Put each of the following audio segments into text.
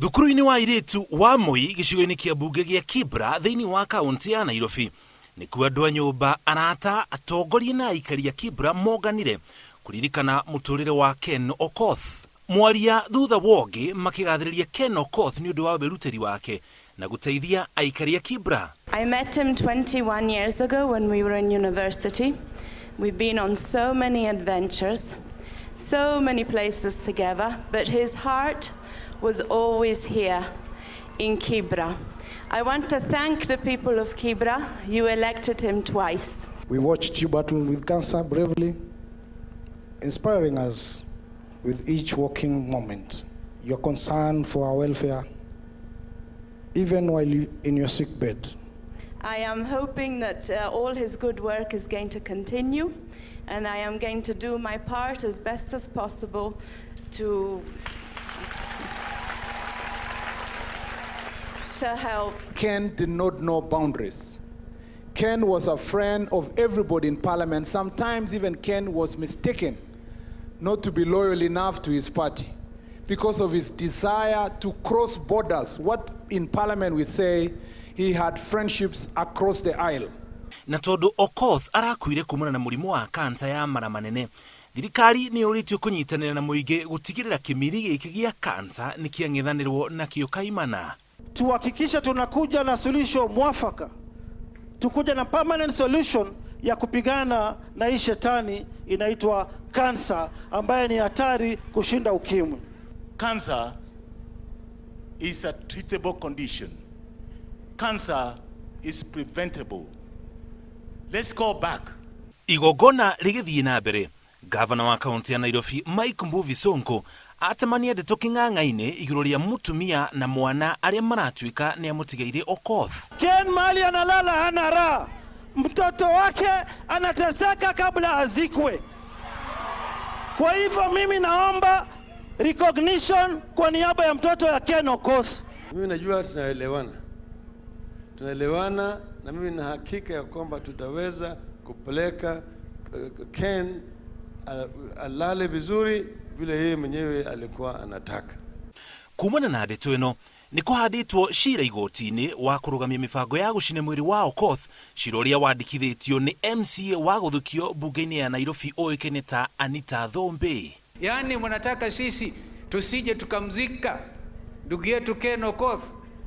Thukuru-inĩ wa airĩtu wa Moi gĩcigo-inĩ kĩa mbunge gĩa Kibra thĩinĩ wa kaũntĩ ya Nairobi nĩkuo andũ a nyũmba, arata, atongoria na aikari a Kibra monganire kũririkana mũtũrĩre wa Ken Okoth. Mwaria thutha wa ũngĩ makĩgathĩrĩria Ken Okoth nĩ ũndũ wa wĩrutĩri wake na gũteithia aikari a Kibra. I met him 21 years ago when we were in university. We've been on so many adventures, so many places together, but his heart was always here in Kibra. I want to thank the people of Kibra. You elected him twice. We watched you battle with cancer bravely, inspiring us with each walking moment. Your concern for our welfare, even while you, in your sick bed. I am hoping that all his good work is going to continue, and I am going to do my part as best as possible to help. Ken did not know boundaries. Ken was a friend of everybody in parliament. Sometimes even Ken was mistaken not to be loyal enough to his party because of his desire to cross borders. What in parliament we say, he had friendships across the aisle. Na tondũ Okoth arakuire kumana na mũrimũ wa kansa ya mara manene, thirikari nĩ yũrĩtio kũnyitanĩra na mũingĩ gũtigĩrĩra kĩmiri gĩkĩ gĩa kansa nĩ kĩang'ethanĩrwo nakĩo kaimana. Tuhakikishe tunakuja na suluhisho mwafaka, tukuja na permanent solution ya kupigana na hii shetani inaitwa kansa, ambaye ni hatari kushinda ukimwi. Cancer is a treatable condition. Cancer is preventable. Let's go back. Igongona rĩgĩthiĩ na mbere, gavana wa kaunti ya Nairobi Mike Mbuvi Sonko atemania ndeto kĩng'ang'a-inĩ igũrũ rĩa mũtumia na mwana arĩa maratuĩka nĩ amũtigeire Okoth. Ken mahali analala hana raha, mtoto wake anateseka kabla azikwe. Kwa hivyo mimi naomba recognition kwa niaba ya mtoto ya Ken Okoth. Mimi najua tunaelewana, tunaelewana na mimi na hakika ya kwamba tutaweza kupeleka Ken alale vizuri vile yeye mwenyewe alikuwa anataka. Kumana na ndeto ĩno nĩ kũhandĩtwo cira igoti-inĩ wa kũrũgamia mĩbango ya gũcina mwĩrĩ wa Okoth, cira ũrĩa wandĩkithĩtio nĩ MCA wa gũthukio mbunge-inĩ ya Nairobi ũĩkaine ta Anita Thumbi. Yaani mnataka sisi tusije tukamzika ndugu yetu Ken Okoth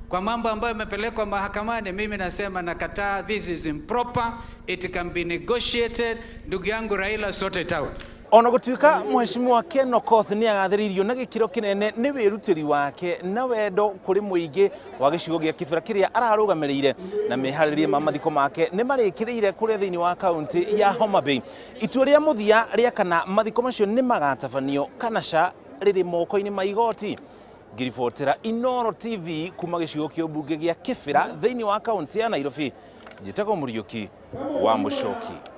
kwa mambo ambayo yamepelekwa mahakamani? Mimi nasema nakataa, this is improper, it can be negotiated. Ndugu yangu Raila, sort it out. Ona gũtuĩka mheshimiwa Ken Okoth nĩ agathĩrĩirio na gĩkĩro kĩnene nĩ wĩrutĩri wake na wendo kũrĩ mũingĩ wa gĩcigo gĩa Kibera kĩrĩa ararũgamĩrĩire, na meharĩria ma mathiko make nĩ marĩkĩrĩire kũrĩa thĩinĩ wa kaunti ya Homa Bay. Itua rĩa mũthia rĩa kana mathiko macio nĩ magatabanio kana ca rĩrĩ moko-inĩ ma igoti. Ngĩribotera Inooro TV kuma gĩcigo kĩa ũmbunge gĩa Kibera thĩinĩ wa kaunti ya Nairobi, njĩtagwo Mũriũki wa Mũcoki.